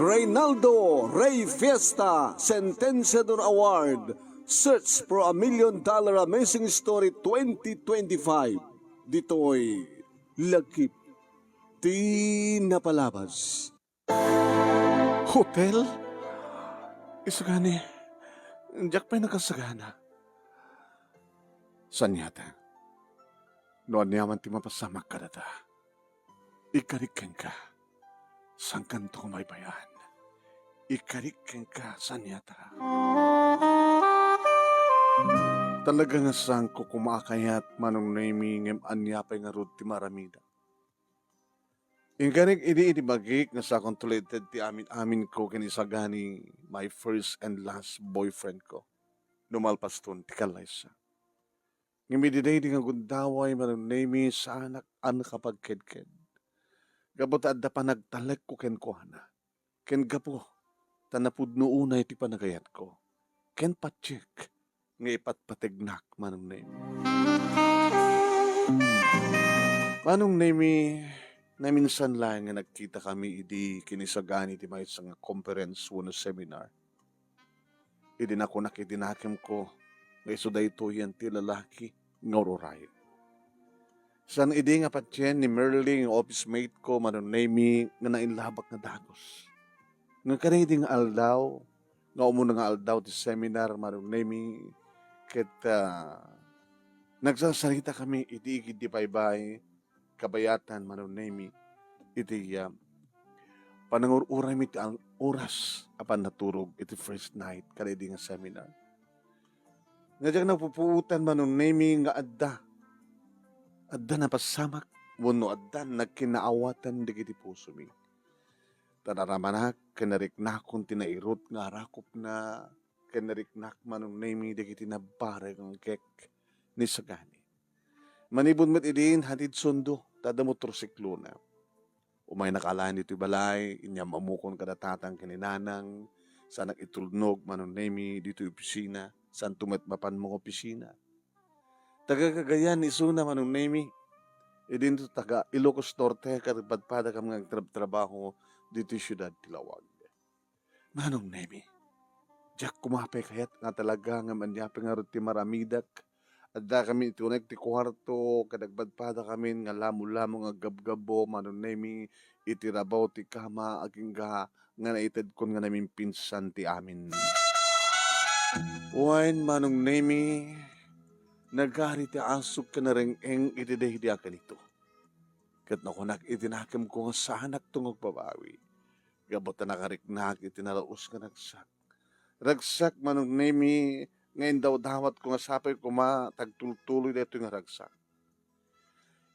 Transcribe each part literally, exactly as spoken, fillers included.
Reynaldo Rey Fiesta Sentenciador Award, Search for a Million Dollar Amazing Story twenty twenty-five. Ditoy lakip ti napalabas. Hotel? Isu gani, diak pay nakasagana. Saan ngata? No ania man ti mapasamak kadata, ikarik kenka. Saankanto baybay-an. Ikarik kenka, saan ngata? Talaga nga saanko koma a kayat, Manong Nemy, ngem ania pay ngarud ti maaramidak? Inkarik idi, idi bagik nga sakonto la ited ti amin-aminko ken isagani my first and last boyfriend ko. No malpaston ti kallaysa. Ngem idi daydi nga gundaway, Manong Nemy, saanak a nakapagkedked. Gapu ta adda panagtalekko kenkuana. Ken gapu ta napudno unay ti panagayatko. Ken patiek nga ipatpategnak, Manong Nemy. Manong Nemy, naminsan laeng nga nagkitakami idi kinisagani ti maysa nga conference wenno seminar. Idi nakunak iti nakemko nga isu daytoyen ti lalaki nga ur-urayek. Saan idi nga patien ni Merly nga office mate ko, Manong Nemy, nga nailabak nga dagus. Nga kadaydi nga aldaw, nga umuna nga aldaw ti seminar, Manong Nemy, ket, ah, nagsasaritakami iti igid ti baybay, kabayatan, Manong Nemy, iti, ah, panangur-uraymi ti al-, oras a pannaturog iti first night kadaydi nga seminar. Nga diak napupuotan, Manong Nemy, nga adda, adda napasamak wenno adda nagkinaawatan dagiti pusomi. Ta naramanak ken nariknakon ti nairut nga arakupna ken nariknak, Manong Nemy, dagiti nabbareng kek ni sagani. Manipud met idin, hatid sundo, ta adda motorsiklona. Umaynaka alaen ditoy balay, inyam-amokon kada tatang ken ni nanang, saanak itulnog, Manong Nemy, ditoy opisina, saanto met mapan mangopisina. Taga Cagayan isuna, Manong Nemy. Idinto taga Ilocos Norte, ket padpadakami nga agtrabtrabaho ditoy siudad ti Laoag. Manong Nemy, diak koma pay kayat nga talaga nga ania pay ngarud ti maaramidak. Addakami iti uneg ti kuarto, ket agpadpadakamin nga lamolamo nga aggabgabbo, Manong Nemy, iti rabaw ti kama, agingga nga naitedkon nga namimpinsan ti amin. Wen, Manong Nemy, nagari ti asuk ken nareng-eng iti daydi a kanito. Ket nakunak iti nakemko nga saanakto nga agbabawi. Gapu ta nakariknak iti nalaus nga ragsak. Ragsak, Manong Nemy, nga indawdawatko nga sapay koma ta agtultuloy daytoy nga ragsak.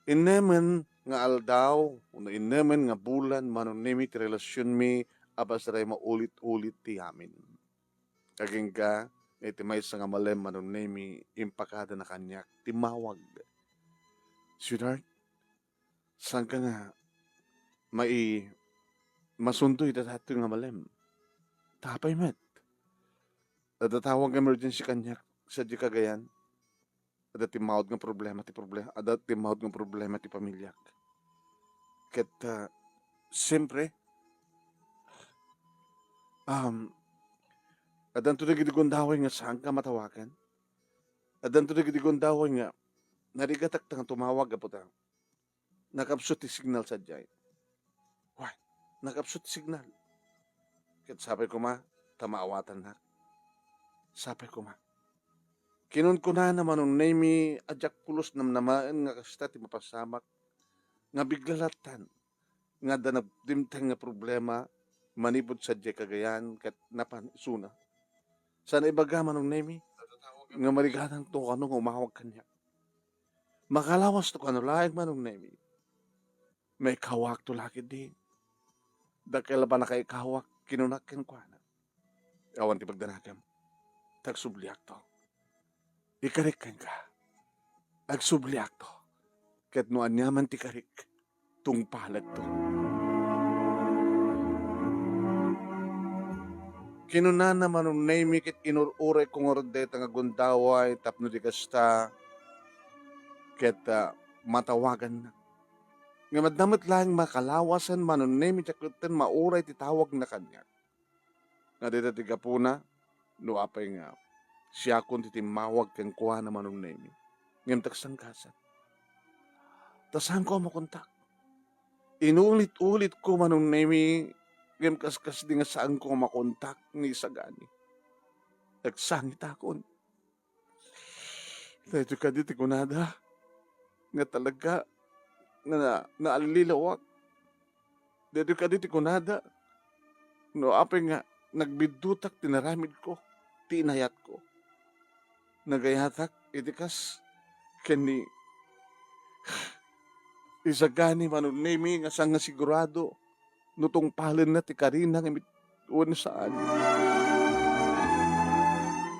Innemen nga aldaw, wenno innemen nga bulan, Manong Nemy, ti relasionmi a basray maulit-ulit ti amin. Agingga, iti maysa nga malem, Manong Nemy, impakadana kaniak, timmawag. Sweetheart, saanka nga mai-, masundo ita daytoy nga malem? Ta apay met? Adda tawag nga emergency kaniak sadiay Cagayan. Adda timmawag nga problema ti proble-, adda timmawag nga problema ti pamiliak. Ket, ah, siyempre, um, addanto dagiti gundaway nga saanka matawagan. Addanto dagiti gundaway nga narigatak ta nga tumawag gapu ta nakapsut ti signal sadiay. Wah, nakapsut ti signal. Ket sapay koma ta maawatannak. Sapay koma. Kinunkunana, Manong Nemy, a diak pulos namnamaen nga kasta ti mapasamak nga bigla lattan nga adda nagdimteng nga problema manipud sadiay Cagayan ket napan isuna. Saan a ibaga, Manong Nemy, nga marigatangto kano nga umawag kaniak. Makalawasto kano laeng, Manong Nemy. Maikawakto la ketdi. Dakkel a pannakaikawak, kinunak kenkuana. Awan ti pagdanagem. Ta agsubliakto. Ikarik kenka. Agsubliakto. Ket no aniaman ti karik, tungpalekto. Kinunana, Manong Nemy, ket inur-urayko ngarud dayta nga gundaway tapno di kasta ket, ah, matawagannak. Ngem adda met laeng makalawasen, Manong Nemi, diak ketten mauray ti tawagna kaniak. Nga dayta ti gapuna, no apay nga siakon ti timmawag kenkuana, Manong Nemi. Ngem tagsangkasan. Ta saanko a makontak. Inulit-ulitko, Manong Nemi, ngem kaskasdi nga saanko a makontak ni Isagani. Nagsangitakon. Daytoy kadi ti kunada nga talaga nga na-, naallilawak. Daytoy kadi ti kunada no apay nga nagbiddutak ti naramidko, ti inayatko. Nagayatak iti kas ken ni Isagani, Manong Nemi, nga saan nga sigurado no tungpalenna ti karina nga mit-, wenno saan.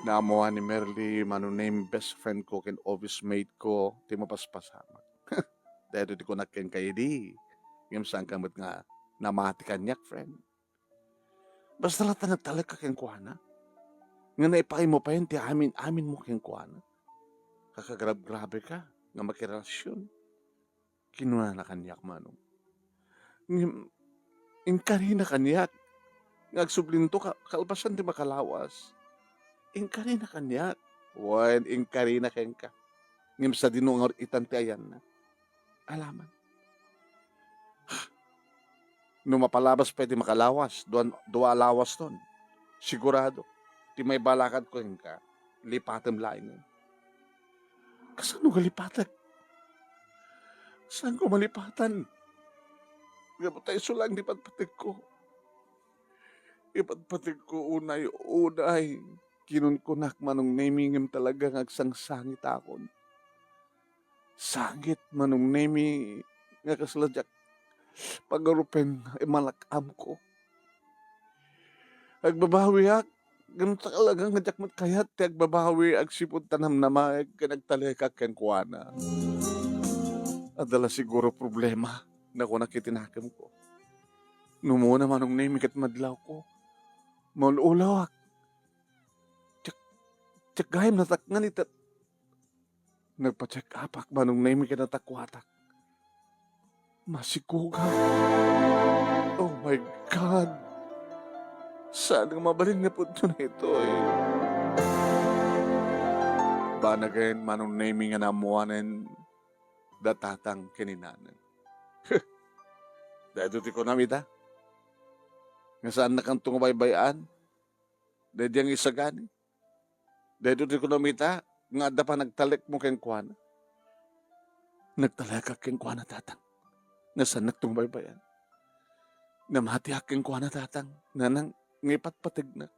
Naammoan ni Merly, Manong Nemi, best friend ko ken office mate ko, ti mapaspasamak. Daytoy ti kunak kenka idi. Ngem saanka met nga namati kaniak, friend. Basta latta nagtalekka kenkuana, nga naipaaymo payen ti amin-aminmo kenkuana. Kakagrabrabeka nga makirelasion. Kinunana kaniak, Manong. Ngem, inkarina kaniak nga agsublinto ka-, kalpasan ti makalawas. Inkarina kaniak. Wen, inkarina kenka. Ngem sadino nga itan ti ayanna. Alaman. No mapalabas pay ti makalawas, dua, dua a lawaston. Sigurado, ti maibalakadko kenka, lipatem laengen. Kasano nga lipatek? Saanko malipatan? Ngem ta isu laeng ti patpategko. Ipatpategko unay, unay. Kinunkunak, Manong Nemi, ngem talaga nga agsangsangitakon. Sangit, Manong Nemi, nga kasla diak pagarupen imalak-amko. Agbabawiak, ngem talaga nga diak met kayat ti agbabawi agsipud ta namnamaek ken agtalekak kenkuana. Adda la siguro problema, nakunak iti nakemko. Numona, Manong Nemi, ket madlawko. Maul-ulawak. Diak, diak gayam natakngan ita. Nagpa-check upak, Manong Nemi, ket natakuatak. Masikugak. Oh my God! Saan nga mabalin nga pudno na itoy? Banagen, Manong Nemi, nga naammoanen da tatang ken ni nanang. Daytoy ti kunam ita. Nga saannakanto nga baybay-an. Daydi nga Isagani. Daytoy ti kunam ita nga adda panagtalekmo kenkuana. Nagtalekak kenkuana, tatang. Nga saannakto nga baybay-an. Namatiak kenkuana, tatang. Nanang, nga ipatpategna.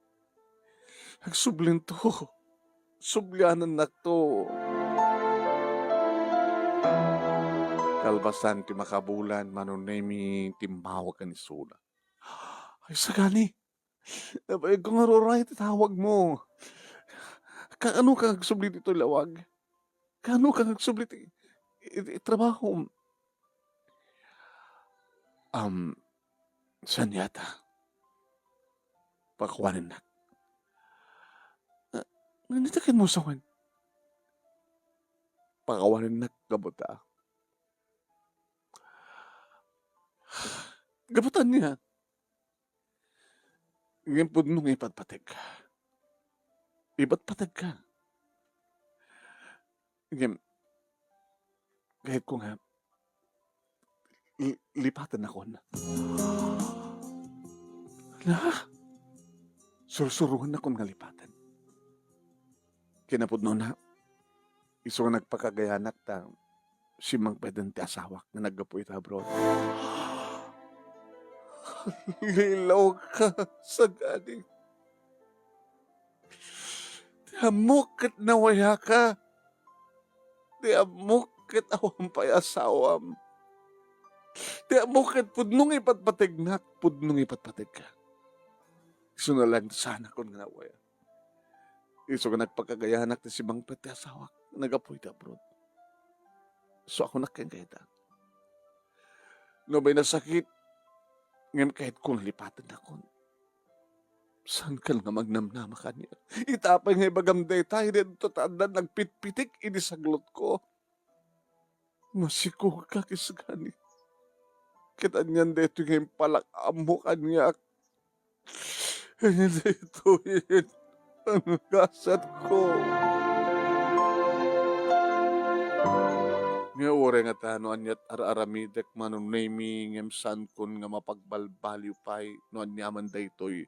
Agsublinto. Sublianannakto. Kalpasan ti makabulan, Manong Nemi, timmawag ni Suna. Ay, Sagani. Nabayag ko nga ruray ti tawagmo. Kaano ka agsubli ditoy lawag? Kaano ka agsubli ti, iti, iti trabahom? Um, saan yata? Pakawanennak. Ah, ngani ta ken mo sawen? Pakawanennak, gabuta. Gabutan niya. Ngem pudno nga ipatpategka. Ipatpategka. Ngem, kayatko nga li-, lipatennakon. Na? Sursuruennakon nga lipaten. Kinapudnona, isu nga nagpakagayanak ta simmangpeten ti asawak nga naggapu ita abroad. Lilaw ka, Sagani. Ti ammok ket nawayaka. Ti ammok ket awan pay asawam. Ti ammok ket pudno nga ipatpategnak, pudno nga ipatpategka. Isu na lang ti saanakon nga nawaya. Isu nga nagpakagayanak ti simmangpet ti asawak, naggapu iti abroad. Suakonak kenka ita. No bay nasakit, ngem kayatko nga lipatennakon. Saankan nga magnamnama kaniak? Ita pay nga ibagam dayta, idi adu ta addan nagpitpitik idi saglotko. Masikugak, Sagani. Ket anian daytoy nga impalak-ammo kaniak? Ania daytoy? Ano gasatko? Nga uray nga ta no aniat ar-aramidek, Manong Nemy, ngem saankon nga mapagbalbaliw pay no aniaman daytoy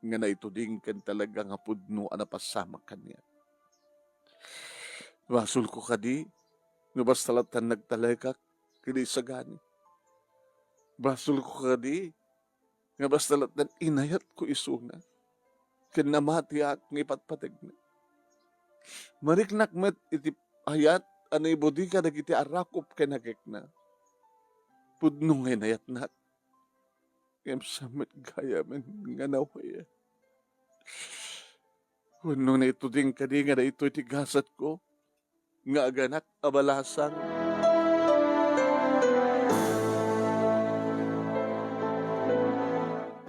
nga naituding ken talaga nga pudno a napasamak kaniak. Basolko kadi no basta latta nagtalekak ken isagani. Basolko kadi nga basta latta inayatko isuna ken namatiak nga ipatpategna. Mariknak met iti ayat a naibudika dagiti arakop ken agekna. Pudno nga inayatnak, ngem sa met gayamen nga nawe. Wenno naituding kadi nga daytoy ti gasatko nga aganak a balasang?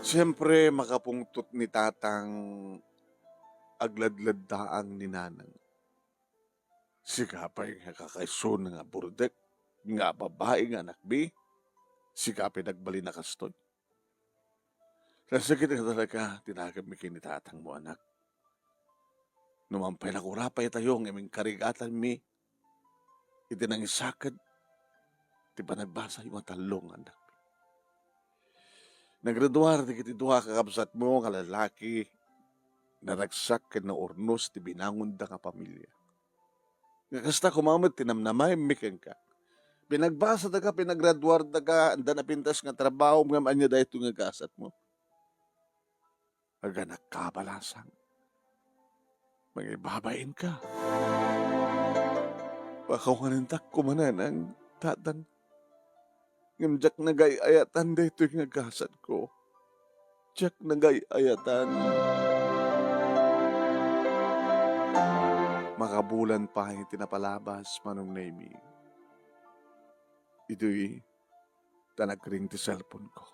Siempre, makapungtot ni tatang agladladdaang ni nanang. Sika pay nga kakaisuna nga burdek nga babai nga anakmi, sika pay nagbalin a kastoy. Nasakit nga talaga ti naganmi ken ni tatangmo, anak. Numan pay nakurapaytayo nga inkarigatanmi iti nangisaked ti panagbasayo nga tallo nga annakmi. Nagraduar dagiti dua a kakabsatmo nga lalaki, naragsak ken naurnos ti binangonda nga pamilia. Nga kasta koma met ti namnamaenmi kenka. Pinagbasadaga, pinagraduardaka, adda napintas nga trabaho, ngem ania daytoy nga gasatmo? Aganakka a balasang. Mangibabainka. Pakawanentak koma, nanang, tatang. Ngem diak nagay-ayatan daytoy nga gasatko. Diak nagay-ayatan. Makabulan pay ti napalabas, Manong Nemy. Idiay ta nagring ti cellphone-ko.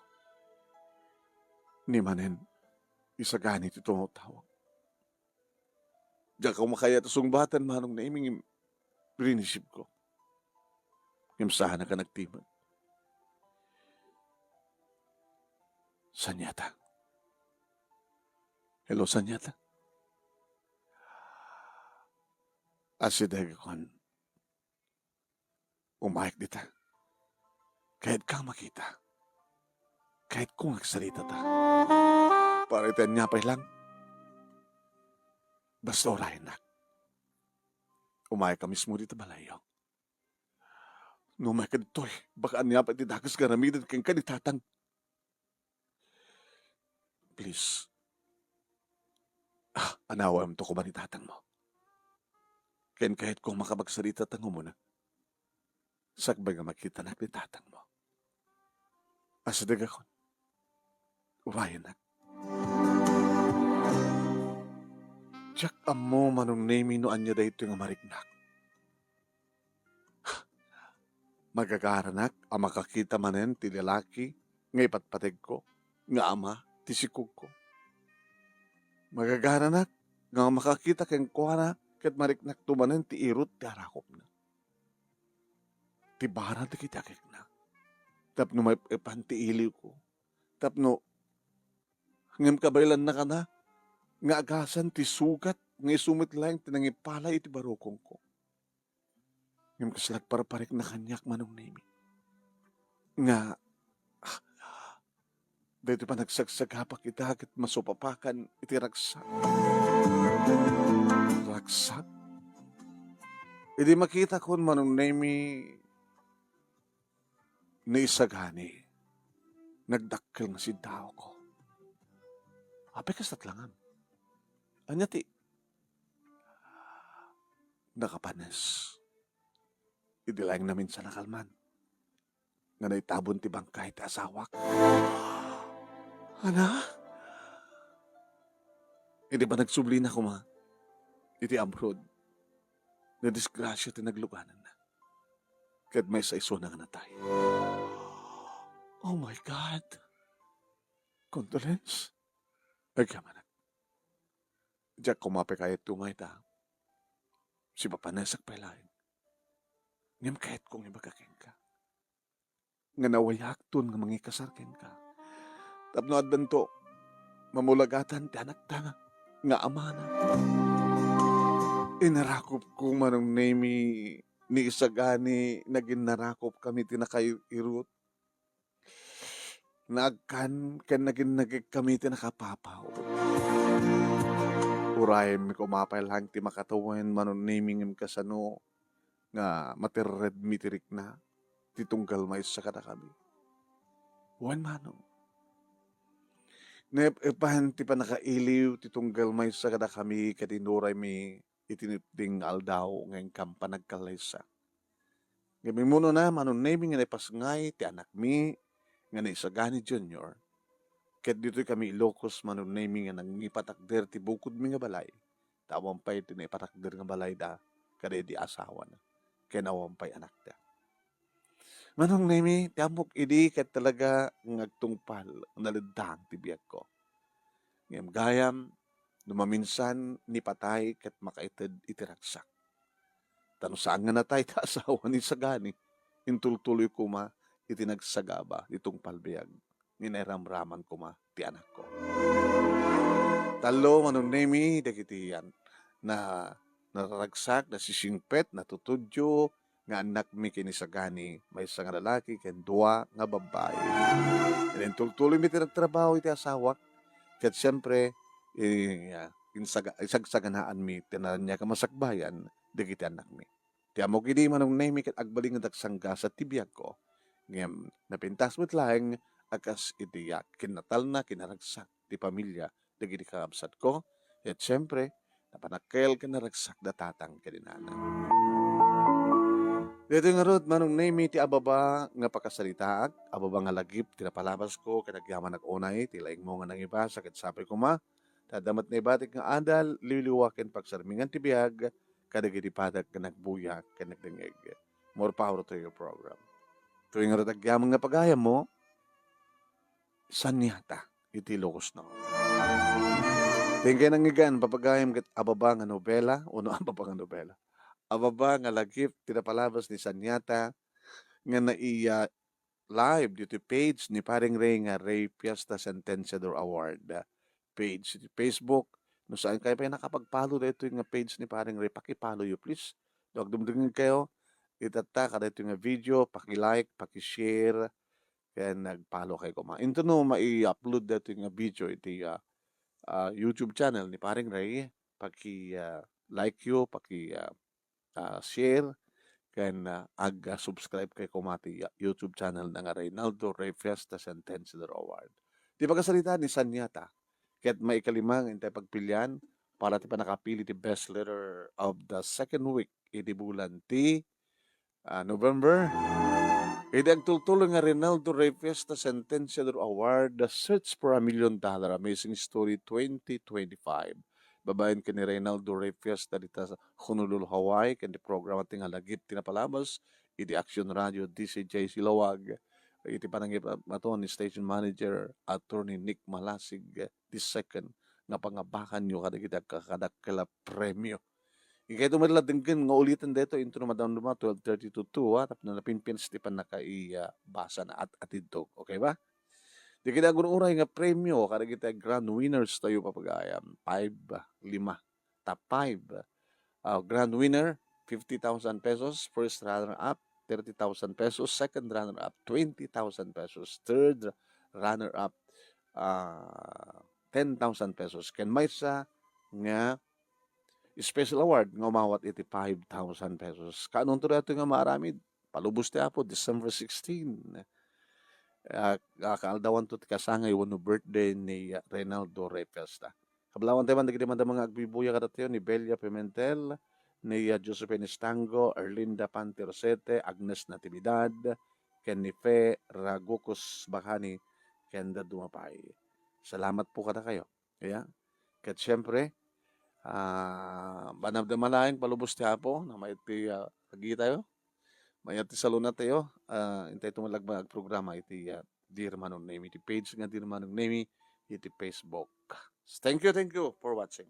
Ni manen, isagani ti tumawtawag. Diak koma kayat a sungbatan, Manong Nemy, ngem rinisibko. Ngem saanak a nagtimek. Saniata? Hello, saniata? Asidegakon. Umayek dita. Kayatka a makita. Kayatko nga agsaritata. Para iti ania pay lang. Basta urayennak. Umayek a mismo dita balayyo. No umayka ditoy, baka ania pay ti dakes nga aramiden kenka ni tatang. Please. Ah, anawemto koma ni tatangmo. Ken kayatko a makapagsaritata nga umuna. Sakbay nga makitanak ni tatangmo. Asidegakon. Urayennak. Diak ammo, Manong Nemy, no ania daytoy nga mariknak. Magagaranak a makakita manen ti lalaki nga ipatpategko, nga ama ti sikogko. Magagaranak nga makakita kenkuana ket mariknakto manen ti irut ti arakopna. Ti barad dagiti agekna. Tapno maep-epan ti iliwko. Tapno, ngem kabaelanna kada nga agasan ti sugat nga isu met laeng ti nangipalay iti barukongko. Ngem kasla agparparikna kaniak, Manong Nemy, nga, ah, daytoy panagsagsagabak ita ket masupapakan iti ragsak. Ragsak? Idi makitakon, Manong Nemy, ni isagani, nagdakkel nga siddaawko. Apay kastat langam? Ania ti nakapanes? Idi laeng naminsan a kalman nga naitabon ti bangkay ti asawak. Ana? Idi panagsublina koma iti abroad, nadisgrasia ti naglugananna. Ket maysa isuna nga natay. Oh my God! Condolence? Agyamanak. Diak koma pay kayat tumay ta sipapanesak pay laeng. Ngem kayatko nga ibaga kenka. nga nawayakton nga mangikasar kenka. Tapno addanto mamulagatan ti anakta nga amana. Inarakopko, Manong Nemi, ni isagani nagin narakopkami ti nakairot. Naagkan ken naginnagek kami ti nakapapaw. Urayemmi koma pay laeng ti makatawen, Manong Nemi, ngem kasano nga materredmi ti rikna ti tunggal maysa kadakami. Wen, Manong, naep-epan ti pannakailiw ti tunggal maysa kadakami ket inuraymi iti nipding nga aldaw nga inkam panagkallaysa. Ngem immunona, Manong Nemi, nga naipasngay ti anakmi nga ni isagani Junior. Ket ditoy kami Ilocos, Manong Nemi, nga nangipatakder ti bukodmi nga balay. Ta awan pay ti naipatakder nga balayda kadaydi asawana. Ken awan pay anakda. Manong Nemi, ti ammok idi ket talaga nga agtungpal, naleddang ti biagko. Ngem gayam, no maminsan, ni patay ket makaited iti ragsak. Ta no saan nga natay ti asawa ni sagani, intultuloy koma iti nagsagaba ti tungpal biag ni nairamraman koma ti anakko. Tallo, Manong Nemi, dagiti yan na nararagsak, nasisingpet, natutudyo nga annakmi ken ni sagani, maysa nga lalaki ken dua nga babbai. Ket intultuloymi ti nagtrabaho iti asawak, ket siempre, eh, insaga-, isagsaganaanmi ti naraniag a masakbayan dagiti annakmi. Ti ammok idi, Manong Nemi, ket agbalingedak sanggasat ti biagko. Ngem napintas met laeng a kas iti, ah, kinnatalna, kinaragsak ti pamilia dagiti kakabsatko. Ket siempre, napanakkel ken naragsak da tatang ken inana. Daytoy ngarud, Manong Nemi, ti ababa nga pakasaritaak, ababa nga lagip ti napalabasko ket agyamanak unay ti laingmo nga nangibasa ket sapay koma ta adda met naibatik nga adal, liwliwa ken pagsarmingan ti biag kadagiti padak nga nagbuya ken nagdengngeg. More power to your program. Toy ngarud agyamanak nga pagayammo, Saniata iti Ilocos Norte. Ti inkay nangngegan, papagayam ket ababa nga nobela, wenno ababa nga nobela. Ababa nga lagip ti napalabas ni Saniata nga naiya live ditoy page ni Paring Ray nga Ray Fiesta Sentenciador Award page iti Facebook. No saan kayo pay nakapag-follow daytoy nga page ni Paring Ray, paki-follow yo, please. No agdumdumngeg kayo, itatta kadaytoy nga video, paki-like, paki-share, ken nag-follow kayo koma. Intono mai-upload daytoy nga video iti, ah, ah, YouTube channel ni Paring Ray, paki, ah, like yo, paki, ah, ah, share, ken, ah, ag-, ah, subscribe kayo koma ti, ah, YouTube channel na nga Reynaldo Ray Fiesta Sentenciador Award. Ti pakasarita ni Saniata, ket maikalima nga intay pagpilian para ti pannakapili ti best letter of the second week iti bulan ti, ah, November. Iti agtultuloy nga Reynaldo Ray Fiesta Sentenciador Award, The Search for a Million Dollar Amazing Story twenty twenty-five. Babaen ken ni Reynaldo Ray Fiesta dita sa Honolulu, Hawaii, ken ti programa ti nga lagip ti napalabas iti Action Radio D C J C Laoag. Iti panangipamaton ni Station Manager Attorney Nick Malasig the second nga pangabakanyo kadagiti agkakadakkel a premio. Inkayto met la denggen nga uliten daytoy intono madamdama twelve thirty to two, ah, tapno napinpins ti pannakaibasa na at-atidto. Okay ba? Dagiti agur-uray nga premio kadagiti grand winners tayo, papagayam. Five, lima. Top five. Ah, grand winner, fifty thousand pesos. First runner-up, thirty thousand pesos. Second runner-up, twenty thousand pesos. Third runner-up, ah, ten thousand pesos. Ken maysa nga special award nga umawat iti five thousand pesos. Kaanonto daytoy nga maaramid? Palubos ti Apo, December sixteen. Ah, ah, kaaldawanto ti kasangay wenno birthday ni, ah, Reynaldo Ray Fiesta. Kablawan tayo man dagiti madama nga agbibuya kadatayo ni Belia Pimentel, ni, ah, Josephine Estango, Erlinda Pantercete, Agnes Natividad, ken ni Fe Ragucos Bacani, ken dadduma pay. Salamat po kadakayo. Kaya, ket siempre, ah, madamdama laeng palubos ti Apo, na maiti, ah, agi tayo. Mayat ti salunat tayo, ah, intay tumalagba agprograma iti, ah, Dear Manong Nemi, iti page nga Dear Manong Nemi iti Facebook. Thank you, thank you for watching.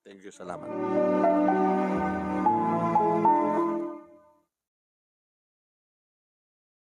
Thank you, salamat.